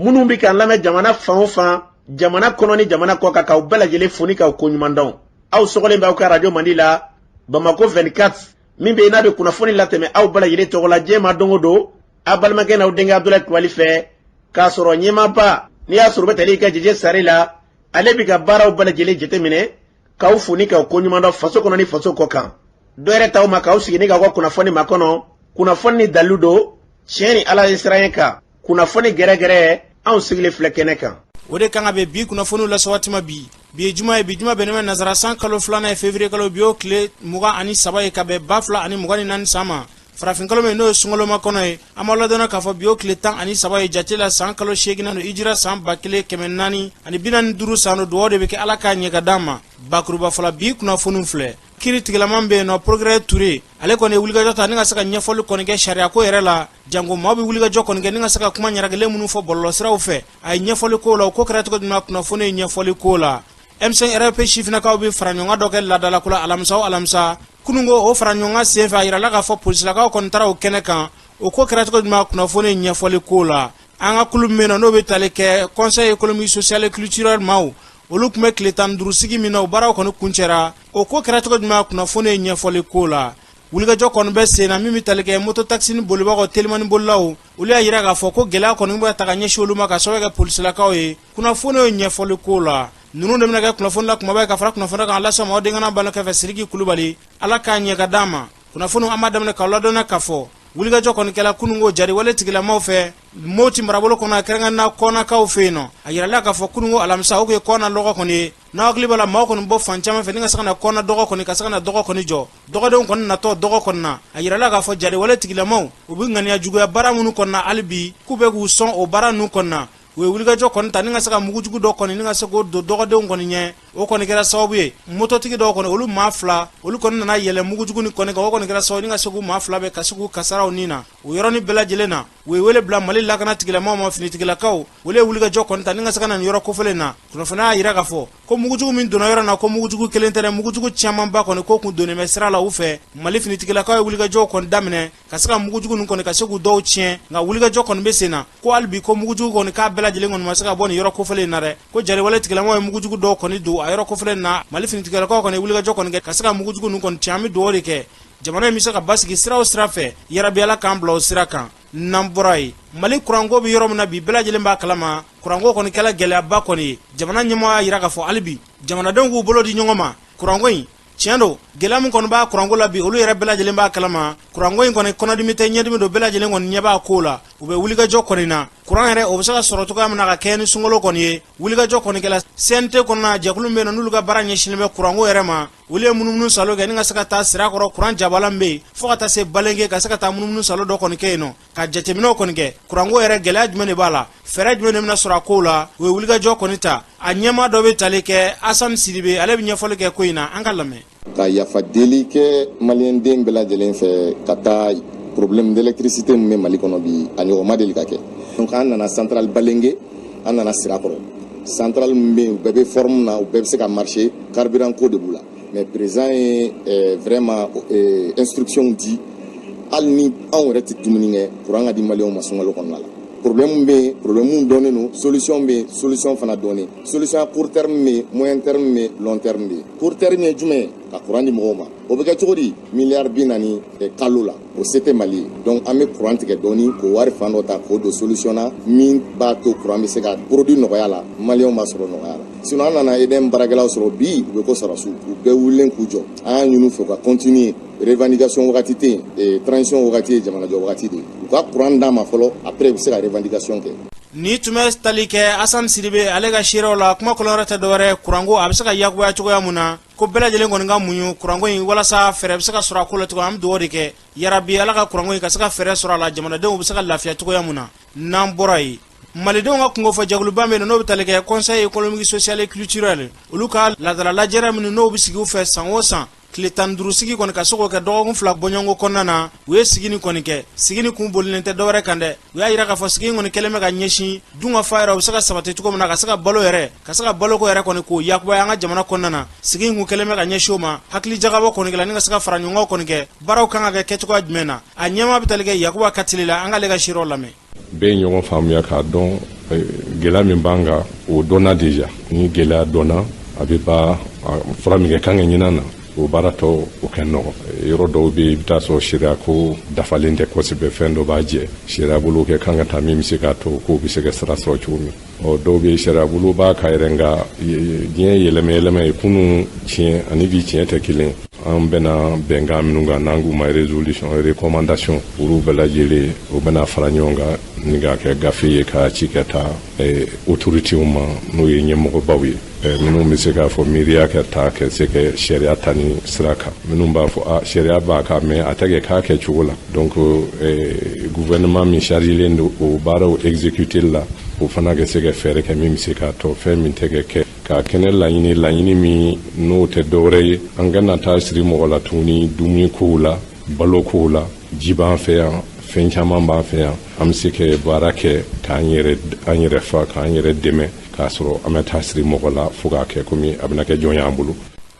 Minnu bɛ k'an lamɛn jamana fan o fan, jamana kɔnɔ ni jamana kɔ kan, k'aw bɛɛ lajɛlen fo ni k'aw koɲuman dɔn. Aw sɔgɔlen bɛ aw ka radio Mandi la, Bamako 24, min bɛ yen n'a bɛ kunnafoni latɛmɛ aw bɛɛ lajɛlen tɔgɔ la diɲɛ ma don o don, aw balimakɛ n'aw denkɛ Abudulayi Kulubali fɛ, k'a sɔrɔ ɲɛmaaba n'i y'a sɔrɔ u bɛ tali kɛ Jeje Sare la, ale bɛ ka baaraw bɛɛ lajɛlen jateminɛ, k'aw fo ni k'aw koɲuman dɔn faso kɔnɔ ni faso kɔ kan. Dɔ yɛrɛ t'aw ma k'aw sigi ni k'aw ka kunnafoni makɔnɔ, kunnafoni ni dalilu don, tiɲɛ ni Ala ye siran kan, kunnafoni gɛrɛgɛrɛ, anw sigilen filɛ kɛnɛ kan. O de kan ka bɛn bi kunnafoniw lase waati ma bi. Bi ye juma ye, bi juma bɛnnen bɛ nasara san kalo filanan ye, février kalo, bi o tile 23 ye, ka bɛn 2024 san ma, farafin kalo min n'o ye sunkaloma kɔnɔ ye. An b'aw ladɔnna k'a fɔ bi o tile 13 ye jate la, san kalo seeginnan don, ijira san 1445 san don. Dugawu de bɛ kɛ, Ala k'a ɲɛ ka d'an ma. Bakuruba fɔlɔ, bi kunnafoniw filɛ. Kiri tigilama bɛ yen nɔ, procureur Ture, ale kɔni ye wulikajɔ ta ni ka se ka ɲɛfɔli kɔni kɛ sariyako yɛrɛ la, janko maaw bɛ wulikajɔ kɔni kɛ ni ka se ka kuma ɲarakilen minnu fɔ bɔlɔlɔsiraw fɛ. A ye ɲɛfɔli k'o la. O ko kɛra cogo jumɛn? Kunnafoni ye ɲɛfɔli k'o la. M5 RFP sifinnakaw bɛ fara ɲɔgɔn dɔ kɛ laadalako la alamisa o alamisa. Kununko, o fara ɲɔgɔn kan senfɛ, a yirala k'a fɔ polisilakaw kɔni taara o kɛnɛ kan. O ko kɛra cogo jumɛn? Kunnafoni ye ɲɛfɔli k'o la. An ka kulu min n'o bɛ tali kɛ Conseil économique, social et culturel maaw, olu tun bɛ tile 15 sigi min na, o baaraw kɔni kuncɛra. O ko kɛra cogo jumɛn? Kunnafoni ye ɲɛfɔli k'o la. Wulikajɔ kɔni bɛ sen na min bɛ tali kɛ moto taxi ni bolibagaw, telimani bolilaw, olu y'a jira k'a fɔ ko gɛlɛya kɔni bɛ ta ka ɲɛsin olu ma ka sababu kɛ polisilakaw ye. Kunnafoni ye ɲɛfɔli k'o la. Ninnu de bɛna kɛ kunnafoni la kumaba ye ka fara kunnafoni kan lase maaw denkɛ n'a balimakɛ fɛ, Sidiki Kulubali. Ala k'a ɲɛ ka d'an ma. Kunnafoni, an b'a daminɛ k'aw ladɔnniya k'a fɔ wulikajɔ kɔni kɛla kununko jariwale tigilamaw fɛ Moti marabolo kɔnɔ, kɛrɛnkɛrɛnna Kɔnakaw fɛ yen nɔ. A yirala k'a fɔ kununko alamisa, o tun ye Kɔna lɔgɔ kɔni ye. N'aw hakili b'a la, maaw kɔni bɔ fan caman fɛ ni ka se ka na Kɔna dɔgɔ kɔni, ka se ka na dɔgɔ kɔni jɔ. Dɔgɔdenw kɔni natɔ dɔgɔ kɔni na, a yirala k'a fɔ jariwale tigilamaw, u bɛ ŋaniya juguya baara minnu kɔni na, hali bi k'u bɛ k'u sɔn o baara ninnu kɔni na. U ye wulikajɔ kɔni ta ni ka se ka mugujugu dɔ kɔni ni ka se k'o don dɔgɔdenw kɔni ɲɛ. O kɔni kɛra sababu ye, mototigi dɔw kɔni, olu maa fila, olu kɔni nana yɛlɛ mugujugu ni kɔni kan. O kɔni kɛra sababu ni ka se k'u maa fila bɛɛ ka se k'u kasaraw ni na. O yɔrɔnin bɛɛ lajɛlen na, u ye wele bila Mali lakana tigilamaw ma, finitigilakaw. Olu ye wulikajɔ kɔni ta ni ka se ka na nin yɔrɔ kofɔlen na. Kunnafoniya y'a jira k'a fɔ ko mugujugu min donna yɔrɔ na, ko mugujugu kelen tɛ dɛ, mugujugu camanba kɔni ko kun donnen bɛ sira la u fɛ. Mali finitigilakaw ye wulikajɔw kɔni daminɛ ka se ka mugujugu ninnu kɔni ka se k'u dɔw tiɲɛ, nka wulikajɔ kɔni bɛ sen na ko hali bi ko mugujugu kɔni k'a bɛɛ lajɛlen kɔni ma se ka bɔ nin yɔrɔ kofɔlen in na dɛ. Ko jariwale tigilamaw ye mugujugu dɔw kɔni don a yɔrɔ kofɔlen in na. Mali finitigilakaw kɔni ye wulikajɔ kɔni kɛ ka se ka mugujugu ninnu kɔni tiɲɛ. An bɛ dugawu de kɛ, jamana in bɛ se ka basigi sira o sira fɛ, yarabi Ala k'an bila o sira kan. N'an bɔra yen, Mali kuranko bɛ yɔrɔ min na bi, bɛɛ lajɛlen b'a kalama, kuranko kɔni kɛla gɛlɛyaba kɔni ye. Jamana ɲɛmɔgɔ y'a jira k'a fɔ hali bi jamanadenw k'u bolo di ɲɔgɔn ma kuranko in. Tiɲɛ don, gɛlɛya min kɔni b'a kuranko la bi, olu yɛrɛ bɛɛ lajɛlen b'a kalama. Kuranko in kɔni, kɔnɔdimi tɛ, ɲɛdimi don, bɛɛ lajɛlen kɔni ɲɛ b'a ko la. U bɛ wulikajɔ kɔni na, kuran yɛrɛ o bɛ se ka sɔrɔ cogoya min na ka kɛɲɛ ni sunkalo kɔni ye. Wulikajɔ kɔni kɛla CNT kɔnɔna, jɛkulu min bɛ yen n'olu ka baara ɲɛsinnen bɛ kuranko yɛrɛ ma, olu ye munumunu salo kɛ ni ka se ka taa Sirakɔrɔ kuran jabala min bɛ yen, fo ka taa se Balenke, ka se ka taa munumunu salo dɔ kɔni kɛ yen nɔ, ka jateminɛw kɔni kɛ kuranko yɛrɛ gɛlɛya jumɛn de b'a la, fɛɛrɛ jumɛn de bɛna sɔrɔ a kow la. U ye wulikajɔ kɔni ta. A ɲɛmaa dɔ bɛ tali kɛ Asan Sidibe, ale bɛ ɲɛfɔli kɛ ko in na. An ka lamɛn. Ka yafa deli kɛ maliyɛnden bɛɛ lajɛlen fɛ ka taa problème d'électricité min bɛ Mali kɔnɔ bi, a ɲɔgɔn ma deli ka kɛ. Donc an nana centrale Balenke, an nana Sirakɔrɔ, centrale min bɛ yen, u bɛɛ bɛ forme na, u bɛɛ bɛ se ka marcher, carburant ko de b'u la. Mais président ye vraiment instruction di, hali ni anw yɛrɛ tɛ dumuni kɛ, courant ka di maliyɛnw ma sunkalo kɔnɔna la. Problème bɛ yen, problème dɔnnen don, solution bɛ yen, solution fana dɔnnen. Solution à court terme bɛ yen, moyen terme bɛ yen, long terme bɛ yen. Court terme ye jumɛn ye? Ka courant di mɔgɔw ma. O bɛ kɛ cogo di? Miliyari 40 kalo la, o se tɛ Mali ye. Donc an bɛ courant tigɛ dɔɔni, k'o wari fan dɔ ta k'o don solution na min b'a to courant bɛ se ka produit nɔgɔya la, maliyɛnw b'a sɔrɔ nɔgɔya la. Sinon an nana EDM baarakɛlaw sɔrɔ bi, u bɛ ko sɔrɔsiw, u bɛɛ wulilen k'u jɔ. An y'a ɲini u fɛ u ka continuer, revendication wagati tɛ yen, transition wagati ye jamanajɔ wagati de ye. U ka courant d'an ma fɔlɔ, après u bɛ se ka revendication kɛ. Ni tun bɛ tali kɛ Asan Sidibe, ale ka seerew la. Kuma kɔlɔlɔ wɛrɛ tɛ dɔwɛrɛ, kuranko a bɛ se ka yakubaya cogoya mun na, ko bɛɛ lajɛlen kɔni ka muɲu kuranko in walasa fɛɛrɛ bɛ se ka sɔrɔ a ko la cogo. An bɛ dugawu de kɛ, yarabi Ala ka kuranko in ka se ka fɛɛrɛ sɔrɔ a la, jamanadenw bɛ se ka lafiya cogoya mun na. N'an bɔra yen, malidenw ka kungofɔ jɛkuluba min n'o bɛ tali kɛ Conseil économique, social et culturel, olu ka laadala lajɛrɛ minnu n'o bɛ sigi u fɛ san o san, tile 15 sigi kɔni ka se k'o kɛ dɔgɔkun 2 bɔɲɔgɔnko kɔnɔna na, u ye sigi ni kɔni kɛ. Sigi ni kun bolilen tɛ dɔwɛrɛ kan dɛ, u y'a jira k'a fɔ sigi in kɔni kɛlen bɛ ka ɲɛsin dun ka fa yɛrɛ, u bɛ se ka sabati cogo min na, ka se ka balo yɛrɛ, ka se ka baloko yɛrɛ kɔni k'o yakubaya an ka jamana kɔnɔna na. Sigi in kun kɛlen bɛ ka ɲɛsin o ma. Hakili jagabɔ kɔni kɛla ni ka se ka fara ɲɔgɔnkaw kɔni kɛ, baaraw kan ka kɛ kɛcogoya jumɛn na. A ɲɛmaa bɛ tali kɛ Yakuba Katile la. An k'ale ka seerew lamɛn. Bɛɛ ye ɲɔgɔn faamuya k'a dɔn Gɛlɛya min b'an kan, o dɔnna déjà. Ni gɛlɛya dɔnna, a bɛ ba fura min kɛ kan ka ɲinin na, o baara tɔ o kɛ nɔgɔ. Yɔrɔ dɔw bɛ yen, i bɛ taa sɔrɔ sariya ko dafalen tɛ kosɛbɛ, fɛn dɔ b'a jɛ, sariya bolo kɛ kan ka taa min bɛ se k'a to k'o bɛ se ka sira sɔrɔ cogo min. Ɔ dɔw bɛ sariya bolo b'a ka yɛrɛ, nka diɲɛ yɛlɛmɛ yɛlɛma ye, kunun tiɲɛ ani bi tiɲɛ tɛ kelen. An bɛna bɛnkan minnu kan, n'an k'u ma résolution, recommandation, olu bɛɛ lajɛlen o bɛna fara ɲɔgɔn kan ni k'a kɛ gafe ye k'a ci ka taa autorités ma, n'o ye ɲɛmɔgɔbaw ye, minnu bɛ se k'a fɔ miiriya ka ta ka se ka sariya ta ni sira kan, minnu b'a fɔ a sariya b'a kan, mais a tɛ kɛ k'a kɛ cogo la. Donc gouvernement min chargélen don o baaraw exécuter la, o fana ka se ka fɛɛrɛ kɛ min bɛ se k'a to fɛn min tɛ ka kɛ ka kɛnɛ laɲini, laɲini min n'o tɛ dɔwɛrɛ ye, an kana taa siri mɔgɔ la tuguni dumuni kow la, balo kow la. Ji b'an fɛ yan, fɛn caman b'an fɛ yan, an bɛ se ka baara kɛ k'an yɛrɛ an yɛrɛ fa, k'an yɛrɛ dɛmɛ, k'a sɔrɔ an bɛ taa siri mɔgɔ la fo k'a kɛ komi a bɛna kɛ jɔn y'an bolo.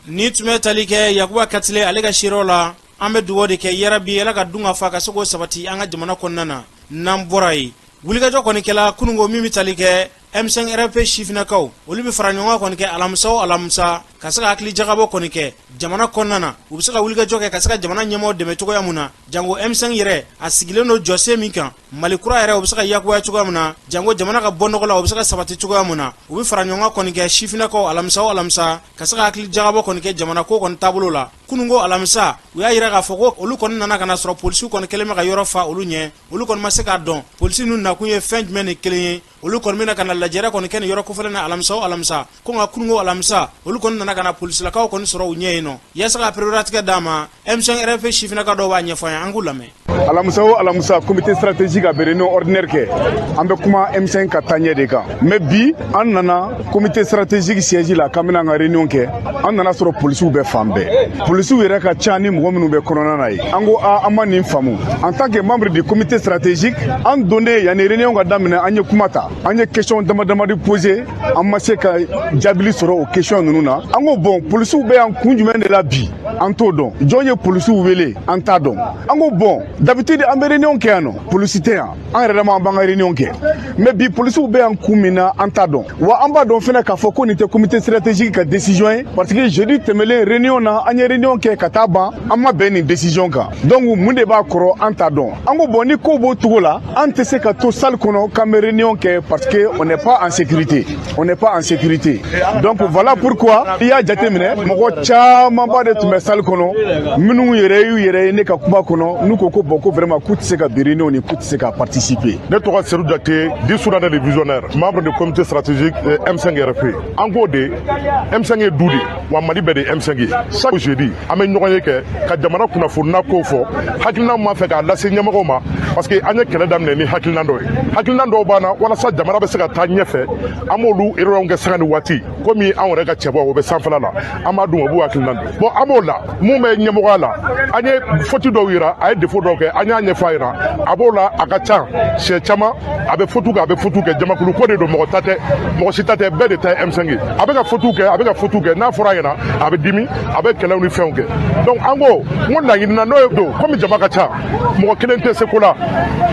Ni tun bɛ tali kɛ Yakuba Katile ale ka seerew la. An bɛ dugawu de kɛ yarabi, Ala ka dun ka fa ka se k'o sabati an ka jamana kɔnɔna na. N'an bɔra yen, wulikajɔ kɔni kɛla kununko min bɛ tali kɛ M5 RFP sifinnakaw, olu bɛ fara ɲɔgɔn kɔni kɛ alamisa o alamisa ka se ka hakili jagabɔ kɔni kɛ jamana kɔnɔna na. U bɛ se ka wulikajɔ kɛ ka se ka jamana ɲɛmɔgɔ dɛmɛ cogoya mun na, janko M5 yɛrɛ a sigilen don jɔsen min kan, Mali kura yɛrɛ o bɛ se ka yakubaya cogoya min na, janko jamana ka bɔ nɔgɔ la o bɛ se ka sabati cogoya mun na. U bɛ fara ɲɔgɔn kɔni kɛ sifinnakaw alamisa o alamisa ka se ka hakili jagabɔ kɔni kɛ jamana ko kɔni taabolo la. Kununko alamisa, u y'a jira k'a fɔ ko olu kɔni nana ka na sɔrɔ polisiw kɔni kɛlen bɛ ka yɔrɔ fa olu ɲɛ. Olu kɔni ma se k'a dɔn polisi ninnu nakun ye fɛn jumɛn ni kelen ye. Olu kɔni bɛna ka na lajɛrɛ kɔni kɛ nin yɔrɔ kofɔlen na alamisa o alamisa. Ko nka kununko alamisa, olu kɔni nana ka na polisilakaw kɔni sɔrɔ u ɲɛ yen nɔ yaasa ka pereperelatigɛ d'a ma. M5 RFP sifinnaka dɔw b'a ɲɛfɔ an ye, an k'u lamɛn. Alamisa o alamisa, comité stratégique a bɛ réunion ordinaire kɛ, an bɛ kuma M5 ka taaɲɛ de kan. Mais bi, an nana comité stratégique siège la k'an bɛna an ka réunion kɛ, an nana sɔrɔ polisiw bɛ fan bɛɛ. Polisiw yɛrɛ ka ca ni mɔgɔ minnu bɛ kɔnɔna na ye. An ko a, an ma nin faamu. En tant que membre du comité stratégique, an donnen yanni réunion ka daminɛ, an ye kuma ta, an ye question dama damadi posé, an ma se ka jaabili sɔrɔ o question ninnu na. An ko bon, polisiw bɛ yan kun jumɛn de la bi? An t'o dɔn. Jɔn ye polisiw wele? An t'a dɔn. An ko bon, d'habitude an bɛ réunion kɛ yan nɔ, polisi tɛ yan, an yɛrɛ dama an b'an ka réunion kɛ. Mais bi, polisiw bɛ yan kun min na, an t'a dɔn. Wa an b'a dɔn fɛnɛ k'a fɔ ko nin tɛ comité stratégique ka décision ye, parce que jeudi tɛmɛlen réunion na, an ye réunion kɛ ka taa ban, an ma bɛn nin décision kan. Donc mun de b'a kɔrɔ? An t'a dɔn. An ko bon, ni ko b'o cogo la, an tɛ se ka to salle kɔnɔ k'an bɛ réunion kɛ, parce que on n'est pas en sécurité, on n'est pas en sécurité. Donc voilà pourquoi i y'a jateminɛ, mɔgɔ camanba de tun bɛ salle kɔnɔ minnu yɛrɛ y'u yɛrɛ ye ne ka kuma kɔnɔ, n'u ko ko bon, ko vraiment k'u tɛ se ka bi réunion ni k'u tɛ se ka participer. Ne tɔgɔ Seydou Diakité, dit Soudanais le visionnaire, membre du comité stratégique M5 RFP. An k'o de M5 ye du de, wa Mali bɛɛ de ye M5 ye. Chaque jeudi, an bɛ ɲɔgɔn ye kɛ ka jamana kunnafoniya kow fɔ, hakilina min b'a fɛ k'a lase ɲɛmɔgɔw ma, parce que an ye kɛlɛ daminɛ ni hakilina dɔ ye. Hakilina dɔw b'an na walasa jamana bɛ se ka taa ɲɛfɛ, an b'olu réunion kɛ sanga ni waati. Komi anw yɛrɛ ka cɛbɔ o bɛ sanfɛla la, an b'a dun o b'u hakilina dun. Bon, an b'o la mun bɛ ɲɛmɔgɔya la, an ye faute dɔw yira, a ye défaut dɔw kɛ, an y'a ɲɛfɔ a ɲɛna, a b'o la. A ka ca siɲɛ caman, a bɛ faute kɛ, a bɛ faute kɛ. Jamakulu ko de don, mɔgɔ ta tɛ, mɔgɔ si ta tɛ, bɛɛ de ta ye M5 ye. A bɛ ka faute kɛ, a bɛ ka faute kɛ, n'a fɔra a ɲɛna, a bɛ dimi, a bɛ kɛlɛw ni fɛnw kɛ. Donc an ko n ko laɲini na n'o ye don, komi jama ka ca, mɔgɔ kelen tɛ se ko la.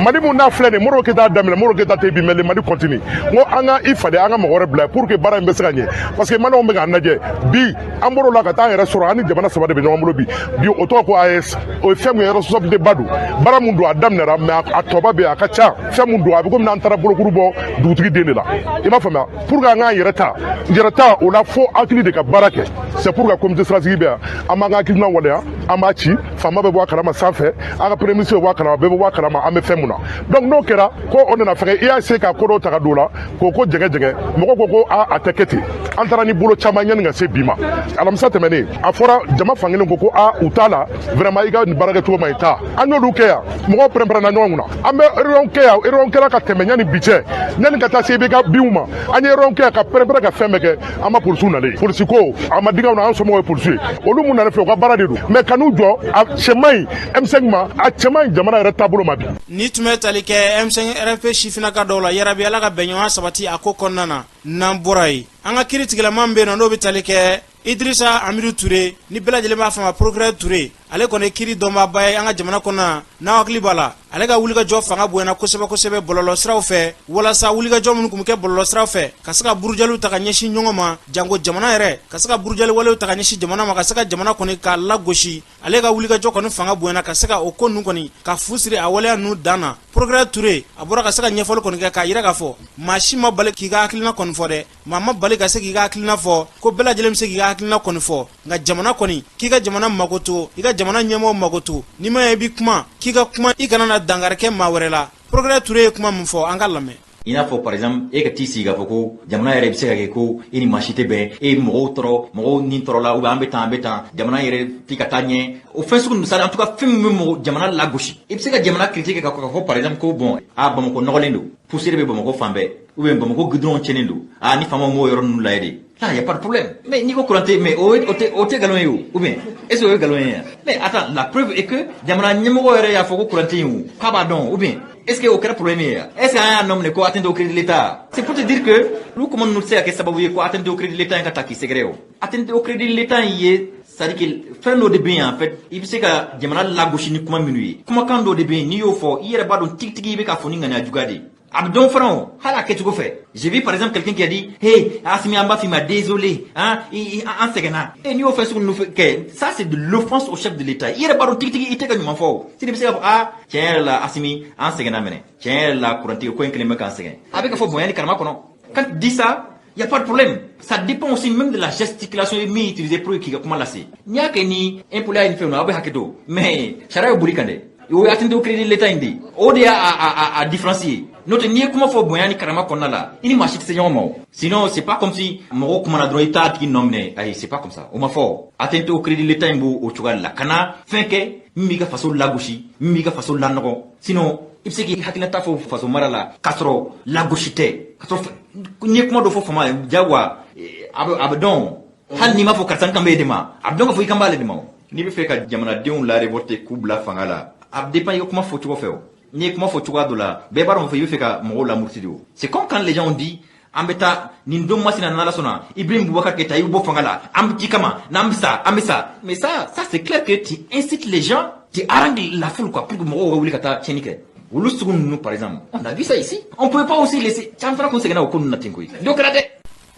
Mali mun n'a filɛ nin, Modibo Keyita daminɛ, Modibo Keyita tɛ bi, mais le Mali continue. N ko an ka i falen, an ka mɔgɔ wɛrɛ bila pour que baara in bɛ se ka ɲɛ, parce que maliyɛnw bɛ k'an lajɛ bi. An bɔr'o la ka taa an yɛrɛ sɔrɔ, an ni jamana saba de bɛ ɲɔgɔn bolo bi. Bi o tɔgɔ ko AES, o ye fɛn mun ye, responsabilité ba don. Baara mun don, a daminɛra, mais a tɔba bɛ yen, a ka ca. Fɛn mun don, a bɛ komi n'an taara bolokuru bɔ dugutigi den de la, i m'a faamuya? Pour que an k'an yɛrɛ ta, yɛrɛ ta o la, fo hakili de ka baara kɛ. C'est pour que comité stratégique bɛ yan, an b'an ka hakilina waleya, an b'a ci, faama bɛ bɔ a kalama sanfɛ, an ka premier ministre bɛ bɔ a kalama, bɛɛ bɛ bɔ a kalama an bɛ fɛn mun na. Donc n'o kɛra ko o nana fɛngɛ, i y'a se ka ko dɔw ta ka don o la k'o ko jɛngɛ jɛngɛ, mɔgɔw ko ko a, a tɛ kɛ ten. An taara ni bolo caman yanni ka se bi ma. Alamisa tɛmɛnen, a fɔra jama fankelen ko ko a, u t'a la, vraiment i ka nin baara kɛcogo ma ɲi ta. An y'olu kɛ yan, mɔgɔw pɛrɛn-pɛrɛnna ɲɔgɔn kunna. An bɛ réunion kɛ yan, réunion kɛra ka tɛmɛ yanni bi cɛ, yanni ka taa se i bɛ ka binw ma. An ye réunion kɛ yan ka pɛrɛn-pɛrɛn ka fɛn bɛɛ kɛ, an ma polisiw nalen. Polisi ko a ma digi anw na, an somɔgɔw ye polisi ye, olu mun nana fɛ, u ka baara de don, mais kan'u jɔ, a cɛ man ɲi M5 ma, a cɛ man ɲi jamana yɛrɛ taabolo ma bi. Ni tun bɛ tali kɛ M5 RFP sifinnaka dɔw la, yarabi Ala ka bɛnɲɔgɔnya sabati a ko kɔnɔna na. N'an bɔra yen, an ka kiiri tigilama min bɛ yen nɔ, n'o bɛ tali kɛ Idrissa Amidu Ture, ni bɛɛ lajɛlen b'a fɔ a ma procureur Ture. Ale kɔni ye kiri dɔnbaaba ye an ka jamana kɔnɔ. N'aw hakili b'a la, ale ka wulikajɔ fanga bonyana kosɛbɛ kosɛbɛ bɔlɔlɔsiraw fɛ, walasa wulikajɔ minnu tun bɛ kɛ bɔlɔlɔsiraw fɛ ka se ka burujaliw ta ka ɲɛsin ɲɔgɔn ma, janko jamana yɛrɛ ka se ka burujali walew ta ka ɲɛsin jamana ma, ka se ka jamana kɔni k'a lagosi. Ale ka wulikajɔ kɔni fanga bonyana ka se ka o ko ninnu kɔni ka fu siri a waleya ninnu dan na. Procureur Ture, a bɔra ka se ka ɲɛfɔli kɔni kɛ k'a yira k'a fɔ maa si ma bali k'i ka hakilina kɔni fɔ dɛ. Maa ma bali ka se k'i ka hakilina fɔ, ko bɛɛ lajɛlen bɛ se k'i ka hakilina kɔni fɔ, nka jamana kɔni, k'i ka jamana makoto, i ka jamana ɲɛmɔgɔ makoto. N'i ma ye i bɛ kuma, k'i ka kuma, i kana na dankari kɛ maa wɛrɛ la. Procureur Ture ye kuma min fɔ, an ka lamɛn. I n'a fɔ, par exemple, e ka t'i sigi k'a fɔ ko jamana yɛrɛ bɛ se ka kɛ ko i ni maa si tɛ bɛn, e ye mɔgɔw tɔɔrɔ, mɔgɔw ni tɔɔrɔ la, ou bien an bɛ tan, an bɛ tan, jamana yɛrɛ tɛ ka taa ɲɛ, o fɛn sugu ninnu. En tout cas, fɛn min bɛ mɔgɔ jamana lagosi, i bɛ se ka jamana critique k'a fɔ, par exemple, ko bon, a Bamakɔ nɔgɔlen don, poussière bɛ Bamakɔ fan bɛɛ, ou bien Bamakɔ goudron tiɲɛnen don, a ni faamaw m'o yɔrɔ ninnu lajɛ de là, y a pas de problème. Mais n'i ko courant tɛ, mais o tɛ nkalon ye o, ou bien est-ce que o ye nkalon ye? Mais attends, la preuve est que jamana ɲɛmɔgɔ yɛrɛ y'a fɔ ko courant tɛ yen o, k'a b'a dɔn, ou bien est-ce que o kɛra problème ye? Est-ce que an y'a nɔ minɛ ko atteinte au crédit de l'État? C'est pour te dire que olu kuma ninnu tɛ se ka kɛ sababu ye ko atteinte au crédit de l'État in ka ta k'i sɛgɛrɛ. O atteinte au crédit de l'État in ye, c'est à dire que fɛn dɔ de bɛ yen, en fait, i bɛ se ka jamana lagosi ni kuma minnu ye, kumakan dɔ de bɛ yen, n'i y'o fɔ, i yɛrɛ b'a dɔn tigitigi i bɛ k'a fɔ ni ŋaniya juguya de ye. A bɛ dɔn fana o, hali a kɛcogo fɛ. J'ai vu par exemple quelqu'un qui a dit: «Hey Assimi, an b'a f'i ma, désolé hein, an sɛgɛnna.» E n'i y'o fɛn sugu ninnu kɛ, ça c'est de l'offense au chef de l'État. I yɛrɛ b'a dɔn tigitigi i tɛ ka ɲuman fɔ o. Sini bɛ se k'a fɔ: «Ah, tiɲɛ yɛrɛ la Assimi, an sɛgɛnna minɛ, tiɲɛ yɛrɛ la kurantigɛ ko in kelen bɛ k'an sɛgɛn.» A bɛ ka fɔ bonya ni karama kɔnɔ. Quand tu dis ça, il y a pas de problème. Ça dépend aussi même de la gesticulation min utilisée pour k'i ka kuma lase. N'i y'a kɛ ni impoli ni fɛnw na, aw bɛ hakɛ to, mais sariya bɛ boli kan dɛ. O ye atteinte au crédit de l'État in de ye, o de y'a a différence ye. N'o tɛ, n'i ye kuma fɔ bonya ni karama kɔnɔna la, i ni maa si tɛ se ɲɔgɔn ma o. Sinon, c'est pas comme si mɔgɔw kumana dɔrɔn, i t'a tigi nɔ minɛ. Ayi, c'est pas comme ça, o ma fɔ. Atteinte au crédit de l'État in b'o o cogoya de la. Kana fɛn kɛ min b'i ka faso lagosi, min b'i ka faso lanɔgɔ. Sinon, i bɛ se k'i hakilinata fɔ faso mara la k'a sɔrɔ lagosi tɛ, k'a sɔrɔ n'i ye kuma dɔ fɔ fama jagoya, a bɛ dɔn. Hali n'i m'a fɔ karisa n kan bɛ e de ma, a bɛ dɔn k'a fɔ i kan b'ale de ma. O n'i bɛ fɛ ka jamanadenw la révolter k'u bila fanga la, a bɛ dépend i ka kuma fɔcogo fɛ. O n'i ye kuma fɔ cogoya dɔ la, bɛɛ b'a dɔn k'a fɔ i bɛ fɛ ka mɔgɔw lamuruti de. O c'est comme quand les gens ont dit: «An bɛ taa nin don masina, n'Ala sɔnna, Ibrahim Boubacar Keïta, i bɛ bɔ fanga la, an bɛ k'i kama, n'an bɛ sa, an bɛ sa.» Mais ça c'est clair que tu incites les gens, tu harangues la foule quoi, pour que mɔgɔw ka wuli ka taa tiɲɛni kɛ. Olu sugu ninnu, par exemple, on a vu ça ici. On pouvait pas aussi laisser caman fana kun seginna o ko ninnu na ten koyi, dɔ kɛra dɛ.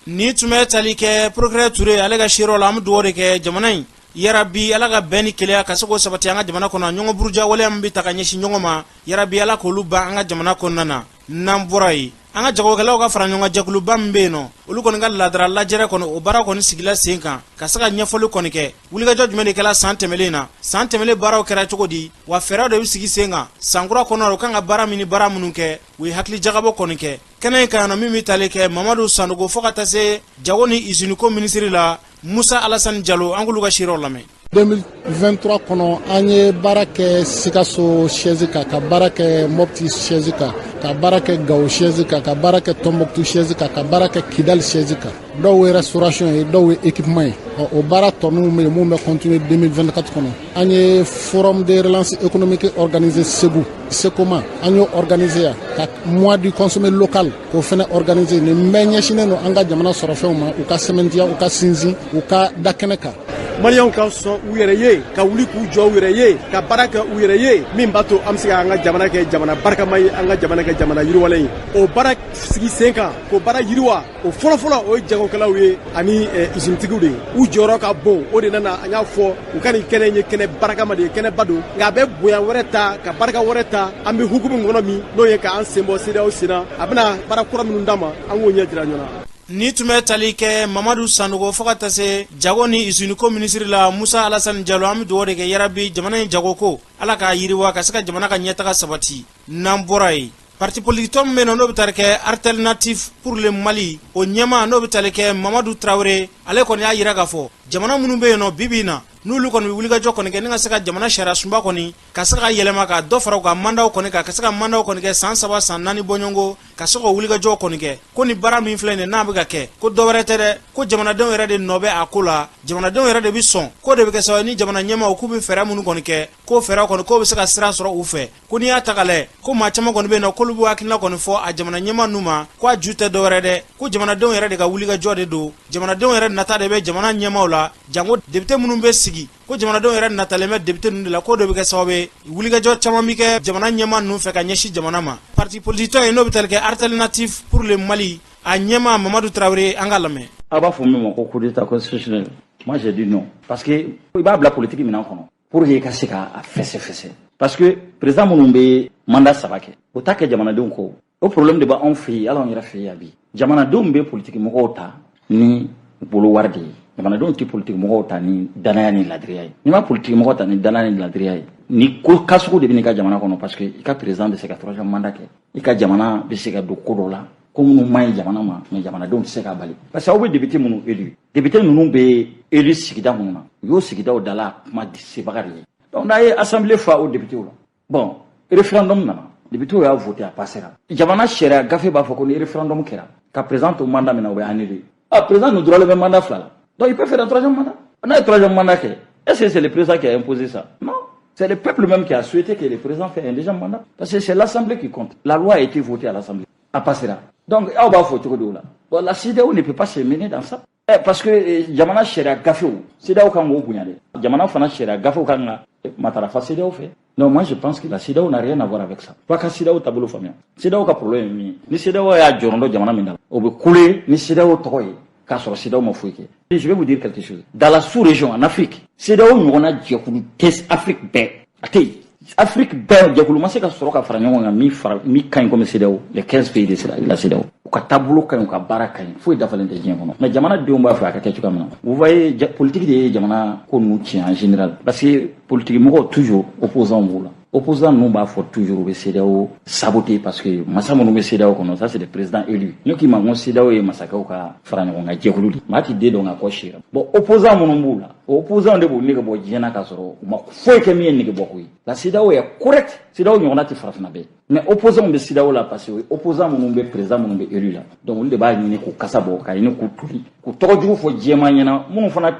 Ni tun bɛ tali kɛ procureur Ture, ale ka seerew la. An bɛ dugawu de kɛ jamana in yarabi, Ala ka bɛn ni kelenya ka se k'o sabati an ka jamana kɔnɔ. Ɲɔgɔn buruja waleya min bɛ ta ka ɲɛsin ɲɔgɔn ma, yarabi Ala k'olu ban an ka jamana kɔnɔna na. N'an bɔra yen, an ka jagokɛlaw ka fara ɲɔgɔn kan jɛkuluba min bɛ yen nɔ, olu kɔni ka laadara lajɛrɛ kɔni, o baara kɔni sigila sen kan ka se ka ɲɛfɔli kɔni kɛ wulikajɔ jumɛn de kɛla san tɛmɛlen na, san tɛmɛlen baaraw kɛra cogo di, wa fɛɛrɛw de bɛ sigi sen kan sankura kɔnɔ, u kan ka baara min ni baara minnu kɛ. U ye hakili jagabɔ kɔni kɛ kɛnɛ in kan yan nɔ, min bɛ tali kɛ Mamadu Sanogo fo ka taa se jago ni iziniko minisiri la, Musa Alasani Jalo. An k'olu ka seerew lamɛn. 2023 kɔnɔ, an ye baara kɛ Sikaso siège kan, ka baara kɛ Mopti siège kan, ka baara kɛ Gawo siège kan, ka baara kɛ Tɔnbɔkutu siège kan, ka baara kɛ Kidali siège kan. Dɔw ye restauration ye, dɔw ye équipement ye. Ɔ, o baara tɔ minnu bɛ yen, mun bɛ continuer 2024 kɔnɔ, an ye forum de relance économique organisé Segu, Sekoma, an y'o organiser yan, ka mois du consommé local k'o fɛnɛ organiser. Nin bɛɛ ɲɛsinnen don an ka jamana sɔrɔfɛnw ma, u ka sɛmɛntiya, u ka sinsin, u ka da kɛnɛ kan. Maliyɛnw ka sɔn u yɛrɛ ye, ka wuli k'u jɔ u yɛrɛ ye, ka baara kɛ u yɛrɛ ye, min b'a to an bɛ se k'an ka jamana kɛ jamana barikama ye, an ka jamana kɛ jamana yiriwalen ye. O baara sigi sen kan k'o baara yiriwa, o fɔlɔfɔlɔ, o ye jagokɛlaw ye ani izinitigiw de ye. U jɔyɔrɔ ka bon. O de nana, an y'a fɔ u ka nin kɛnɛ in ye kɛnɛ barikama de ye, kɛnɛba don, nka a bɛ bonya wɛrɛ ta ka barika wɛrɛ ta. An bɛ hukumu min kɔnɔ, min n'o ye k'an sen bɔ CEDEAO sen na, a bɛna baara kura minnu d'an ma, an k'o ɲɛ jira ɲɔgɔn na. Ni tun bɛ tali kɛ Mamadu Sanogo fo ka taa se jago ni iziniko minisiri la, Musa Alasani Jalo. An bɛ dugawu de kɛ yarabi, jamana in jagoko, Ala k'a yiriwa ka se ka jamana ka ɲɛtaga sabati. N'an bɔra yen, parti politique tɔn min bɛ yen nɔ, n'o bɛ tali kɛ Alternative pour le Mali, o ɲɛmaa, n'o bɛ tali kɛ Mamadu Tarawele, ale kɔni y'a yira k'a fɔ jamana minnu bɛ yen nɔ bi bi in na, n'olu kɔni bɛ wulikajɔ kɔni kɛ ni ka se ka jamana sariya sunba kɔni ka se ka yɛlɛma, ka dɔ fara u ka mandatw kɔni kan, ka se ka mandatw kɔni kɛ san 3, san 4 bɔɲɔgɔnko, ka se k'o wulikajɔ kɔni kɛ, ko ni baara min filɛ nin n'a bɛ ka kɛ, ko dɔwɛrɛ tɛ dɛ, ko jamanadenw yɛrɛ de nɔ bɛ a ko la, jamanadenw yɛrɛ de bɛ sɔn, k'o de bɛ kɛ sababu ni jamana ɲɛmaaw k'u bɛ fɛɛrɛ minnu kɔni kɛ. Ko K'o fɛɛrɛ kɔni k'o bɛ se ka sira sɔrɔ u fɛ. Ko n'i y'a ta k'a lajɛ, ko maa caman kɔni bɛ yen nɔ, k'olu b'u hakilina kɔni fɔ a jamana ɲɛmaa ninnu ma, ko a ju tɛ dɔwɛrɛ dɛ, ko jamanadenw yɛrɛ de ka wulikajɔ de don. Jamanadenw yɛrɛ nata de bɛ jamana ɲɛmaaw la, janko député minnu bɛ sigi, ko jamanadenw yɛrɛ natalen bɛ député ninnu de la, k'o de bɛ kɛ sababu ye wulikajɔ caman bɛ kɛ jamana ɲɛmaa ninnu fɛ ka ɲɛsin jamana ma. Parti politique tɔn in, n'o bɛ tali kɛ Alternative pour le Mali, a ɲɛmaa Mamadu Tarawele, an ka lamɛn. A b'a fɔ min ma ko coup d'état constitutionnel, moi j'ai dit non, parce que i b'a bila politique minɛn kɔnɔ pour que i ka se k'a fɛsɛ fɛsɛ, parce que président minnu bɛ mandat saba kɛ, o t'a kɛ jamanadenw kɔ. O problème de b'anw fɛ yen, hali anw yɛrɛ fɛ yen yan bi. Jamanadenw bɛ politique mɔgɔw ta ni bolo wari de ye. Jamanadenw tɛ politique mɔgɔw ta ni danaya ni ladiriya ye. N'i ma politique mɔgɔ ta ni danaya ni ladiriya ye, ni ko kasugu de bɛ n'i ka jamana kɔnɔ, parce que i ka président bɛ se ka troisième mandat kɛ, i ka jamana bɛ se ka don ko dɔ la, ko minnu man ɲi jamana ma, mais jamanadenw tɛ se k'a bali, parce que aw bɛ député minnu élu, député ninnu bɛ élu sigida minnu na, u y'o sigidaw dala kuma sebaga de ye. Donc n'a ye assemblée fa o député la, bon, référendum nana, député y'a voté, a passera. Jamana sariya gafe b'a fɔ ko ni référendum kɛra ka président to mandat min na, o bɛ annulé. Ah, président ninnu droit bɛ mandat fila la, donc il peut faire un troisième mandat. N'a ye troisième mandat kɛ, est-ce que c'est le président qui a imposé ça? Non. C'est le peuple même qui a souhaité que le président fasse un deuxième mandat. Parce que c'est l'Assemblée qui compte. La loi a été votée à l'Assemblée. A passera. Donc, aw b'a fɔ cogo di o la? Bon, la CEDEAO ne peut pas se mener dans ça. Eh, parce que jamana sariya gafew, CEDEAO kan k'o bonya dɛ. Jamana fana sariya gafew kan ka matarafa CEDEAO fɛ. Non, moi je pense que la CEDEAO n'a rien à voir avec ça. F'a ka CEDEAO taabolo faamuya. CEDEAO ka problème ye min ye, ni CEDEAO y'a jɔrɔndɔ jamana min na, o bɛ kule ni CEDEAO tɔgɔ ye k'a sɔrɔ CEDEAO ma foyi kɛ. Je vais vous dire quelque chose. Dans la sous-région, en Afrique, CEDEAO ɲɔgɔnna jɛkulu tɛ Afrique bɛɛ. A tɛ yen. Afrique bɛɛ, jɛkulu ma se ka sɔrɔ ka fara ɲɔgɔn kan min fara min ka ɲi comme CEDEAO, les 15 pays de la CEDEAO. U ka taabolo ka ɲi, u ka baara ka ɲi, foyi dafalen tɛ diɲɛ kɔnɔ. Mais jamana denw b'a fɛ a ka kɛ cogoya min na. Vous voyez, politique de ye jamana ko ninnu tiɲɛ en général. Parce que politique mɔgɔw, toujours opposants b'u la. Opposants ninnu b'a fɔ toujours u bɛ CEDEAO saboter, parce que masa minnu bɛ CEDEAO kɔnɔ, ça c'est des présidents élus. Ne k'i ma n ko CEDEAO ye masakɛw ka fara ɲɔgɔn kan jɛkulu de. Maa t'i den dɔn ka kɔ si. Bon, opposants minnu b'u la, o opposants de b'u nege bɔ diɲɛ na k'a sɔrɔ u ma foyi kɛ min ye nege bɔ ko ye. La CEDEAO est correcte. CEDEAO ɲɔgɔnna tɛ farafinna bɛɛ. Mais opposants bɛ CEDEAO la parce que opposants minnu bɛ, président minnu bɛ élu la. Donc olu de b'a ɲini k'u kasa bɔ, ka ɲini k'u toli, k'u tɔgɔ jugu fɔ diɲɛmaa ɲɛna. Minnu fana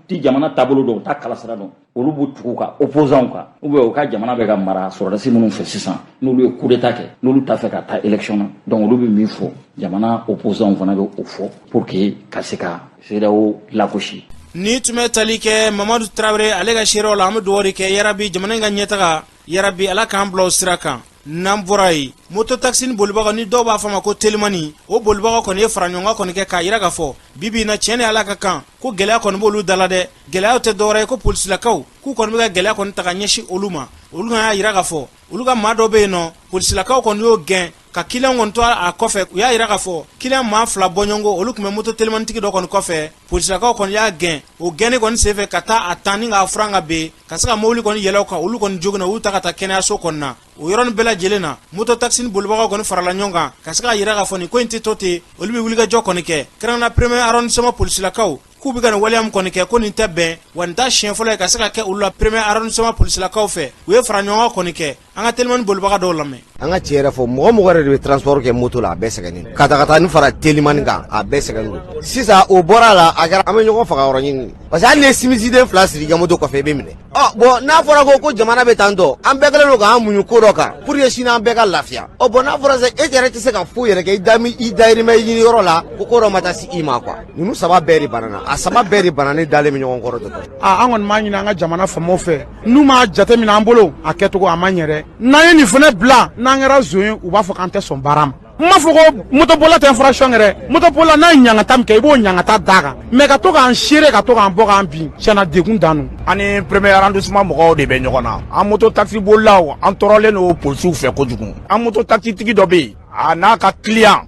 ti jamana taabolo dɔn, u t'a kalasira dɔn, olu b'u tugu ka opposants kan, ou bien u ka jamana bɛ ka mara sɔrɔdasi minnu fɛ sisan, n'olu ye coup d'état kɛ, n'olu t'a fɛ ka taa élection na. Donc olu bɛ min fɔ, jamana opposants fana bɛ o fɔ pour que ka se ka CEDEAO lagosi. Ni tun bɛ tali kɛ Mamadu Tarawele ale ka seerew la, an bɛ dugawu de kɛ yarabi jamana in ka ɲɛtaga, yarabi Ala k'an bila o sira kan. N'an bɔra yen, moto taxi ni bolibaga, ni dɔw b'a fɔ a ma ko telimani, o bolibaga kɔni ye fara ɲɔgɔn kɔni kɛ k'a yira k'a fɔ bibi in na, tiɲɛ ni Ala ka kan, ko gɛlɛya kɔni b'olu da la dɛ. Gɛlɛyaw tɛ dɔwɛrɛ ye ko polisilakaw k'u kɔni bɛ ka gɛlɛya kɔni ta ka ɲɛsin olu ma. Olu kan y'a yira k'a fɔ olu ka maa dɔ bɛ yen nɔ, polisilakaw kɔni y'o gɛn ka client kɔni to a kɔfɛ. U y'a yira k'a fɔ client maa fila bɔɲɔgɔnko, olu tun bɛ moto telimanitigi dɔ kɔni kɔfɛ. Polisilakaw kɔni y'a gɛn, o gɛnni kɔni senfɛ ka taa a tan ni k'a furan ka ben ka se ka mobili kɔni yɛlɛ kan. Olu kɔni joginna, u y'u ta ka taa kɛnɛyaso kɔni na. O yɔrɔnin bɛɛ lajɛlen na, moto taxi ni bolibagaw kɔni farala ɲɔgɔn kan ka se k'a yira k'a fɔ nin ko in tɛ to ten, olu bɛ wulikajɔ kɔni kɛ. Kɛrɛnkɛrɛnnenya premier arrondissement polisilakaw k'u bɛ ka nin waleya min kɔni kɛ, ko nin tɛ bɛn wa, nin t'a siɲɛ fɔlɔ ye ka se ka kɛ olu la premier arrondissement polisilakaw fɛ. U ye fara ɲɔgɔn kan kɔni kɛ. An ka telimani bolibaga dɔw lamɛn. An ka tiɲɛ yɛrɛ fɔ, mɔgɔ mɔgɔ yɛrɛ de bɛ transport kɛ moto la, a bɛɛ sɛgɛnnen. Ka ta ka taa ni fara telimani kan, a bɛɛ sɛgɛnnen don. Sisan o bɔra a la, a kɛra an bɛ ɲɔgɔn faga yɔrɔ ɲini, parce que hali ni ye simisiden fila siri i ka moto kɔfɛ, i bɛ minɛ. Ɔ bon, n'a fɔra ko jamana bɛ tan tɔ, an bɛɛ kɛlen don k'an muɲu ko dɔ kan pour que sini an bɛɛ ka lafiya. Ɔ bon, n'a fɔra sisan e yɛrɛ tɛ se ka foyi yɛrɛ kɛ, i da i dayirimɛ ɲini yɔrɔ la, ko dɔ ma taa se i ma quoi. Ninnu saba bɛɛ de banana, a saba bɛɛ de banana, dalen bɛ ɲɔgɔn kɔrɔ dɔrɔn. A an kɔni b'a ɲini an ka jamana faamaw fɛ, n'u m'a jateminɛ an bolo, a kɛcogo a ma ɲɛ dɛ. N'an ye nin fana bila, n'an kɛra zon ye, u b'a fɔ k'an tɛ sɔn baara ma. N m'a fɔ ko motobolila tɛ infraction kɛ dɛ. Motobolila n'a ye ɲangata min kɛ, i b'o ɲangata d'a kan, mais ka to k'an seere, ka to k'an bɔ k'an bin, tiɲɛna degun dan don. An ni premier arrondissement mɔgɔw de bɛ ɲɔgɔn na. An moto taxi bolilaw, an tɔɔrɔlen don polisiw fɛ kojugu. An moto taxi tigi dɔ bɛ yen, a n'a ka client